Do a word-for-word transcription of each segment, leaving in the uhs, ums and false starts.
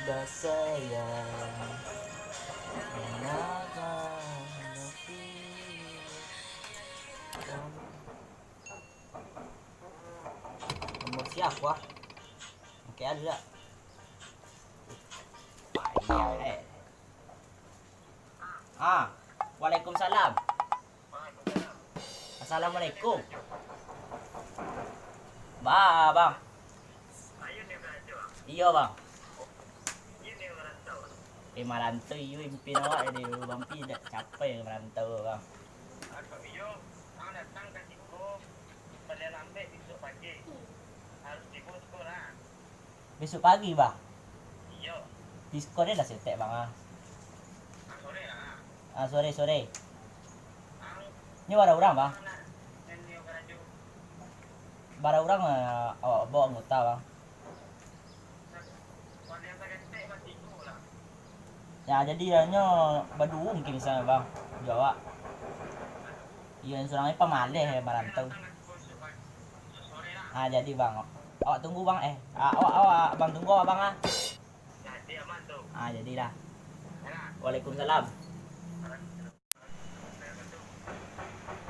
Sayang, mengapa hati kamu. Nomor siapa? Oke, ada tak? Payah, eh. Ah, waalaikumsalam. Assalamualaikum. Ba, bang. Iyo, bang. Eh, marantau iyo impian awak, jadi bang pi dak capai marantau, bang. Besok pagi, bang. Diskon lah setek, bang, ah. Ah, sore, sore. Nyo bara urang, bang? Bara urang, eh, awak bawa anggota, bang. Ya, jadi, ya, nyo baduo mungkin bisa, bang, jo awak. Iyo, nan surang ni pamaleh, eh, marantau. Ah, jadi, bang. Awak tunggu, bang, eh. Ah, awak, awak, bang, tunggu awak, bang, ah. Ah, jadilah. Waalaikumsalam.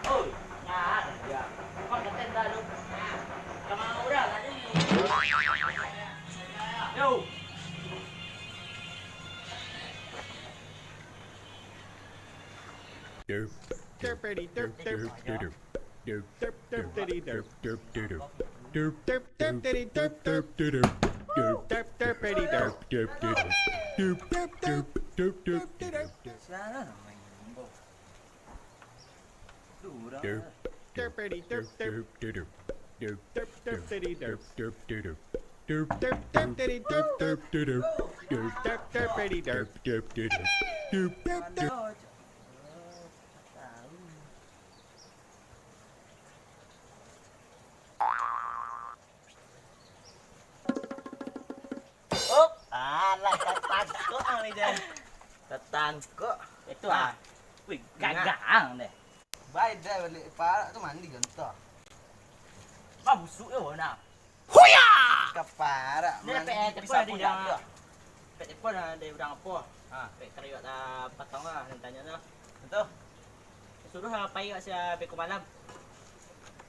Oi, nyo ado, yo. Bang, katen dah lu. Ka ma urang tadi? Yo. Derp, derp, derp, derp, derp, derp. Derp, derp, derp, derp. Derp, derp, derp, derp. Derp, derp, derp, derp. Derp, derp, derp, derp. Derp, derp, derp, derp. Sialan lah main gimbal. Duh, urang. Derp, derp, derp, derp. Derp, derp, derp, derp. Derp, derp, derp, derp. Derp, derp, derp, derp. Derp, derp, derp, derp. Derp, derp, derp. Op, alah, tatangkok ang ni, Jan. Tatangkok. Itu, ah. Wih, gagang deh. Baik deh, balik parak tu mandi gantah. Bah, busuk yo, nah. Huya! Kaparak. Ni mandi pek telepon pisau tadi pun dah. Pek telepon dah dari urang apo? Ha, pek karayo lah patang lah, nan tanyo lah. Betul. Suruh lah pai wak sia beko malam.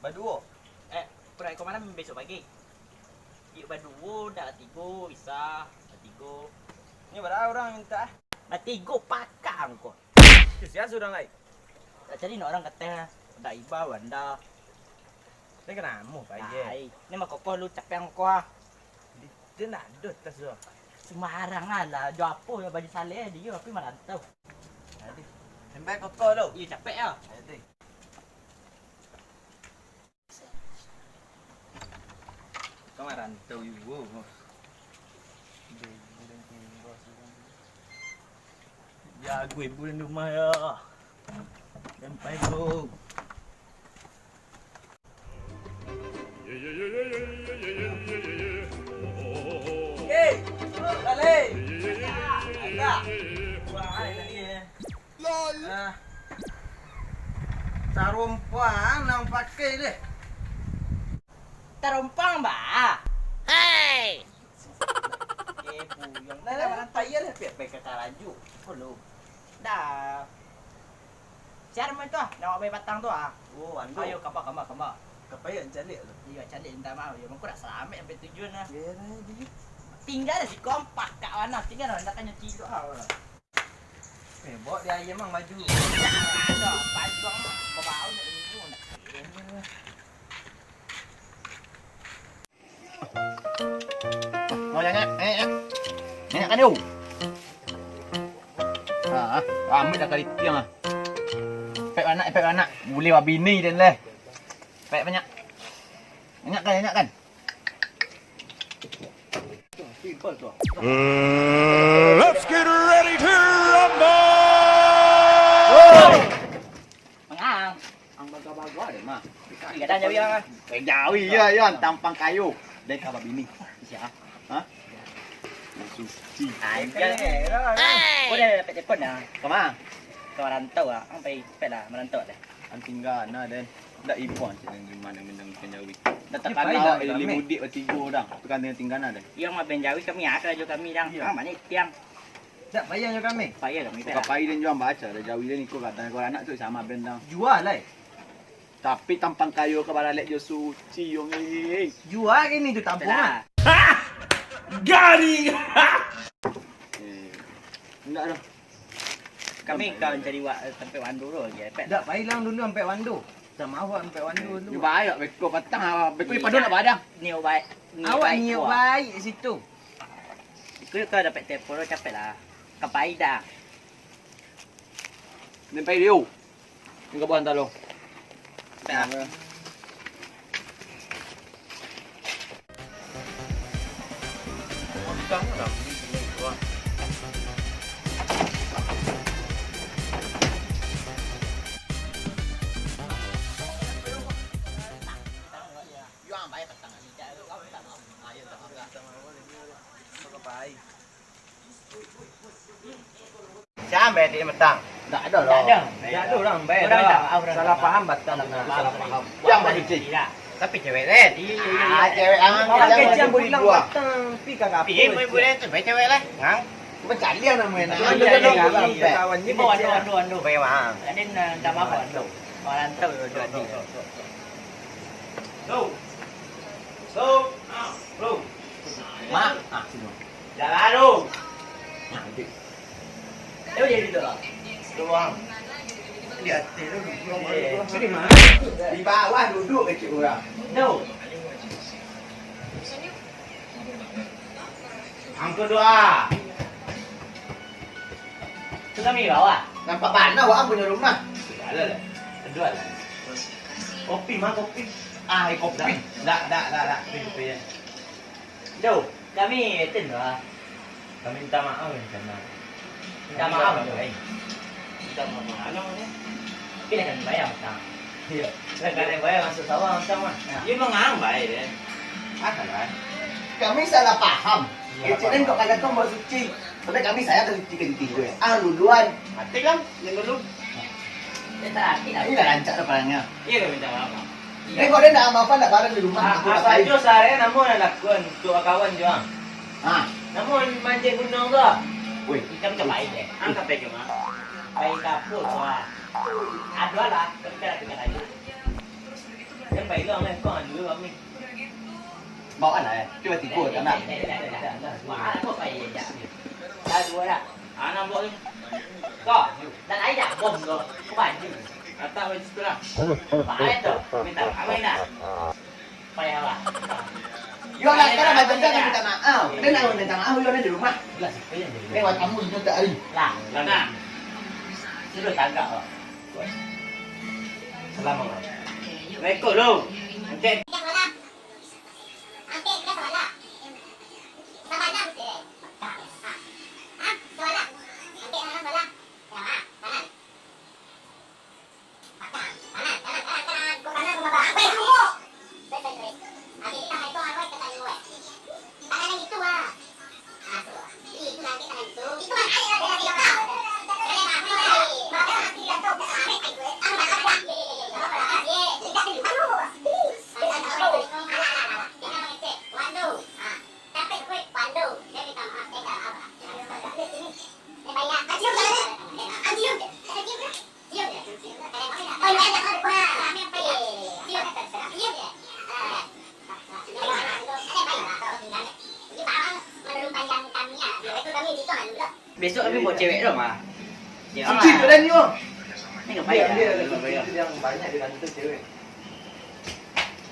Baduo? Eh, kurang beko malam besok pagi. Yuk baduo, dak batigo, bisa. Batigo. Ni bara urang minta, eh? Batigo pakak angko. Tu sia surang lai? Dak cari nak urang kateh, dak iba, wanda. Ni kanamo, Pai, eh? Ai, ni mah kokoh lu capek angko ah. Di, di nak ado tas tu. Sembarang alah, jo apo yo baju saleh dio, tapi marantau. Aduh. Sampai kokoh lu. Iyo, capek yo. Aduh. Ka marantau juo. Jago ibu di rumah yo. Sampai tu. Hei, balik. Ada. Wah, tadi, eh. Lol. Ah. Tarompang nang pakai deh. Tarompang, ba. Hei. Eh, buyuang. Nah, nah, nah, payah lah, piak pai ka karajo. Ko lo. Dah. Siar main tu ah, nak pai patang tu ah. Oh, ando. Ayo, kamba, kamba, kamba. Ka pai caliak tu. Iyo, caliak minta maaf. Yo, mangko dah salamaik sampai tujuan lah. Yo, dah, dah. Tingga dah si kompak, Kak Wana. Tingga dah, nak tanya cilok ah. Eh, bawa dia ayam, Mang, baju. Ada, baju, Mang. Babau nak minum, nak. Mau nyanyi, eh, eh. Nyanyi kan, yo? Ah, ah, ambil dah kali tiang, ah. Pek anak, pek anak. Boleh babini den leh. Pek banyak. Banyak kan, banyak kan? Uh, let's get ready to rumble! Mangang. Ang baga-baga deh, mah. Ih, kadang jawi, ah. Eh, jawi, yo, yo, tampang kayu. Dek ka babini. Sia? Ha? Suci. Anjay. Ko dah dapek telepon dah. Kama? Ka marantau ah. Ang pai, pai lah, marantau dah. Ang tingga, nah, den. Dak ibo cek nan di rumah nan minang ikan jawi. Dah tak pandai lah, awak jadi kami. Mudik batigo dah. Tu kan tinggal-tinggal dah. Iyo, mah ben jawi kami ada jo kami, dang. Iyo. Ah, manih tiang. Dak payah jo kami. Payah kami, bukan payah. Pai den jual baca, dah jawi den iko katanya kalau anak tu sama ben dang. Jual lah. Tapi tampang kayo ka baralek jo suci, yo, eh. Jual kini tu tampang. Sudah. Hah! Garing! Eh, indak doh. Kami ka mancari wa-, tampek wando dulu lagi, Pek. Dak, pai lang dulu tampek wando. Sama awak tampek wando dulu. Ni baik, beko patang, beko. Ni pado nak badan. Ni baik. Ni awak baik ni kuah. Baik situ. Iko ka dapek telepon, capek lah. Ka pai dah. Ni pai dio. Ni ka buah talo. Dah. Siapa yang di matang? Ndak ado lah. Ndak ado. Ndak ado urang, bae. Urang minta maaf, urang minta maaf. Salah paham batang. Salah paham. Yang bagitu. Tapi cewek lain. Iyo, iyo, iyo. Ah, cewek ang. Urang kecil pulang batang, pi ka kapal. Pi, boleh, boleh tu, bae cewek lah. Hah? Mencari yang namanya. Mencari yang namanya. Kawan ni. Ando, ando, ando. Bae, Bang. Ada nak minta maaf, ando. Orang tahu, ando, ando. Go. Go. Ah, bro. Mak, ah, sini. Jalan tu. Nah, nanti. Eh, jadi tu lah. Ruang. Di atas tu, ruang baru tu. Di bawah duduk kecil orang. Tu. Angka doa. Tu kami bawah. Nampak bana wak punyo rumah. Sudah lah. Kedua lah. Kopi mah, kopi. Ah, kopi. Dak, dak, dak, dak. Kopi, kopi, ya. Jauh. Kami eten tu lah. Kami minta maaf, minta maaf. Minta maaf, minta maaf. Minta maaf. Anu, ni. Tapi dah kami bayar utang. Iyo. Dah kami bayar masuk sawah utang mah. Nah. Iyo, mangang bae deh. Ah, salah. Kami salah paham. Salah paham. Kecil kan kok kagak tahu mau suci. Tapi kami sayang ke suci kan tigo ya. Ah, duluan. Mati kan? Yang dulu. Dah rancak dah parangnyo. Iyo, minta maaf. Iyo. Eh, kok den ndak maafan ndak bareng di rumah? Ah, aku apo ajo sahari namo nan lakuan untuak kawan jo ang. Ah. Namo manjek gunuang tu ah. Woi. Ikam ka pai deh. Ang ka pai ka ma? Pai ka kapal tu ah. Ado lah, tapi kan ado kan ajo. Den pai lo ang, kau ado kami. Bawa lah, eh. Cuba tigo, tanang. Dah, dah, dah, dah. Wah, aku pai aja. Dah, duo dah. Anak buah ni. Kau, dah lain dah, bom kau. Kau baju. Kata baju tu lah. Baik tu, minta maaf dah. Payah lah. Yo lah, sekarang macam jangan minta maaf. Dia nak minta maaf, yo ada di rumah. Lah, siapa yang jadi? Lewat kamu minta hari. Lah, lah. Sudah tagak lah. Salam, Bang. Assalamualaikum, Long. Angkek. Besok kami bawa cewek tu, mah. Suci tu dah ni, oh. Ni ngapain? Dia, dia, dia, dia yang banyak dia kata cewek.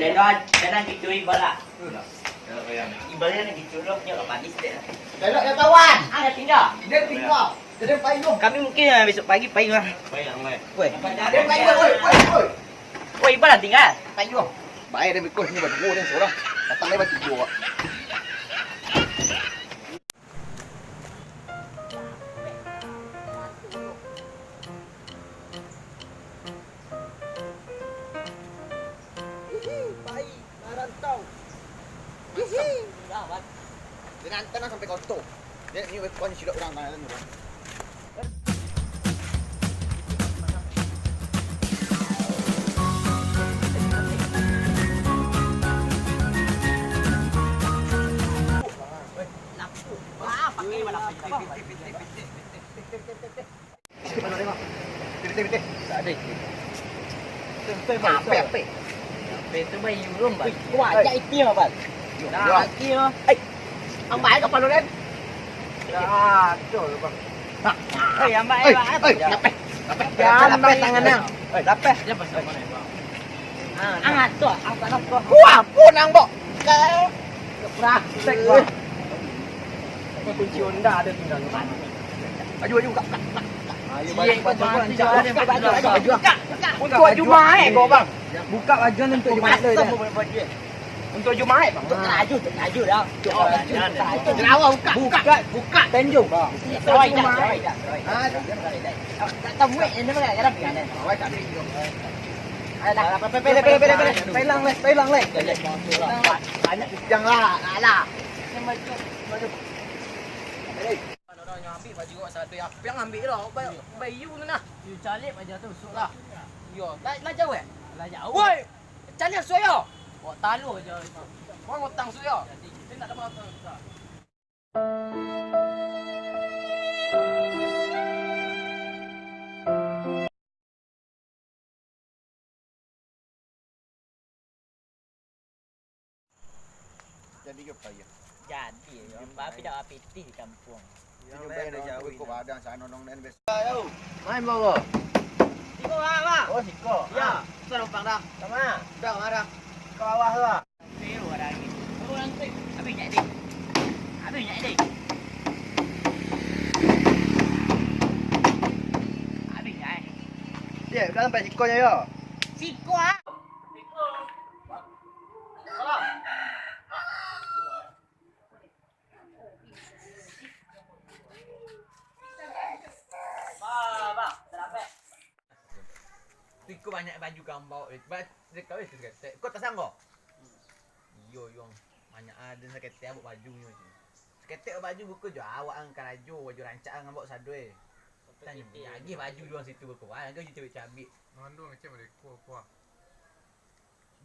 Dan dah, dan dah gitu ibarat. Ibarat yang gitu, lo punya kat manis deh. Elok dia kawan. Ah, dah tinggal. Dia tinggal. Dia pai dulu. Kami mungkin, ah, besok pagi pai lah. Pai lah, pai. Woi. Dia pai dulu, woi, woi, woi. Woi, ibarat tinggal. Pai dulu. Baik dia mikul ni berdua dia seorang. Datang dia berdua. Hihi, pai, marantau. Hihi. Gawat. Dia nanti nak sampai kotor. Dia ni wekon silap orang tangan tu. Pitih, pitih, pitih, pitih. Pitih, pitih. Tak ada itu. Apa, apa? Apa itu, Bang? Yurung, Bang. Wah, ajak itu, Bang. Nah, itu. Eh, Bang, baik kapalo, kan? Ya, betul, Bang. Nah, nah. Eh, yang baik, Bang. Eh, apa? Apa? Jangan, Bang, tangan, Bang. Eh, lapeh. Siapa, siapa, Bang? Ah, tu, angkat tu. Wah, punang, Bok. Praktek, Bang. Apa kunci Honda ada tinggal, Bang? Aju, aju, buka, buka, buka. Ayo, baju, baju, baju, baju, baju, baju, baju. Buka, buka. Untuk Jumaik, kok, Bang. Buka baju untuk Jumaik, dah. Untuk Jumaik, Bang. Untuk teraju, untuk teraju, dah. Untuk teraju, untuk teraju. Jerawat, buka, buka. Buka, buka. Tenjung. Untuk Jumaik. Ah, tak tahu, Mek. Ini mah kadang-kadang. Awak tak ada. Alah, pele, pele, pele, pele. Pelang, leh, pelang, leh. Banyak kijang lah, alah. Kalau dah nyo ambil baju awak sado, ya, piang ambil lah. Ba-, bayu tu nah. Yo, caliak aja tu, suak lah. Yo, lah, lah jauh, eh? Lah jauh. Woi, caliak suak yo. Awak talu aja. Mau ngutang suak yo. Jadi, kita nak dapat ngutang susah. Jadi ke payah. Jadi, yo. Tapi dak pitih di kampuang. Yang lain dah jauh. Kok padang sana nong den bes. Main bola. Siko, Bang, Bang. Oh, siko. Ya, sudah numpang dah. Sama. Dah, marah. Ke bawah tu lah. Abih nyak deh. Abih nyak deh. Abih nyak, eh. Dek, dah sampai siko nyo yo. Siko ah. Bah, bah, tarapek. Tu iko banyak baju kambau, eh. Ba-, Dek kau itu saketek. Kau tasanggo? Iyo, Yuang. Banyak ado saketek abuk baju nyo tu. Saketek baju buko jo awak ang karajo, baju rancak ang abuk sado, eh. Tanyo, lagi baju Yuang situ buko, ah, lagi cewek cabik. Mandung ngecek mereka, kuah.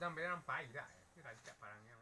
Dan bela nampai dak? Ni rancak parangnyo.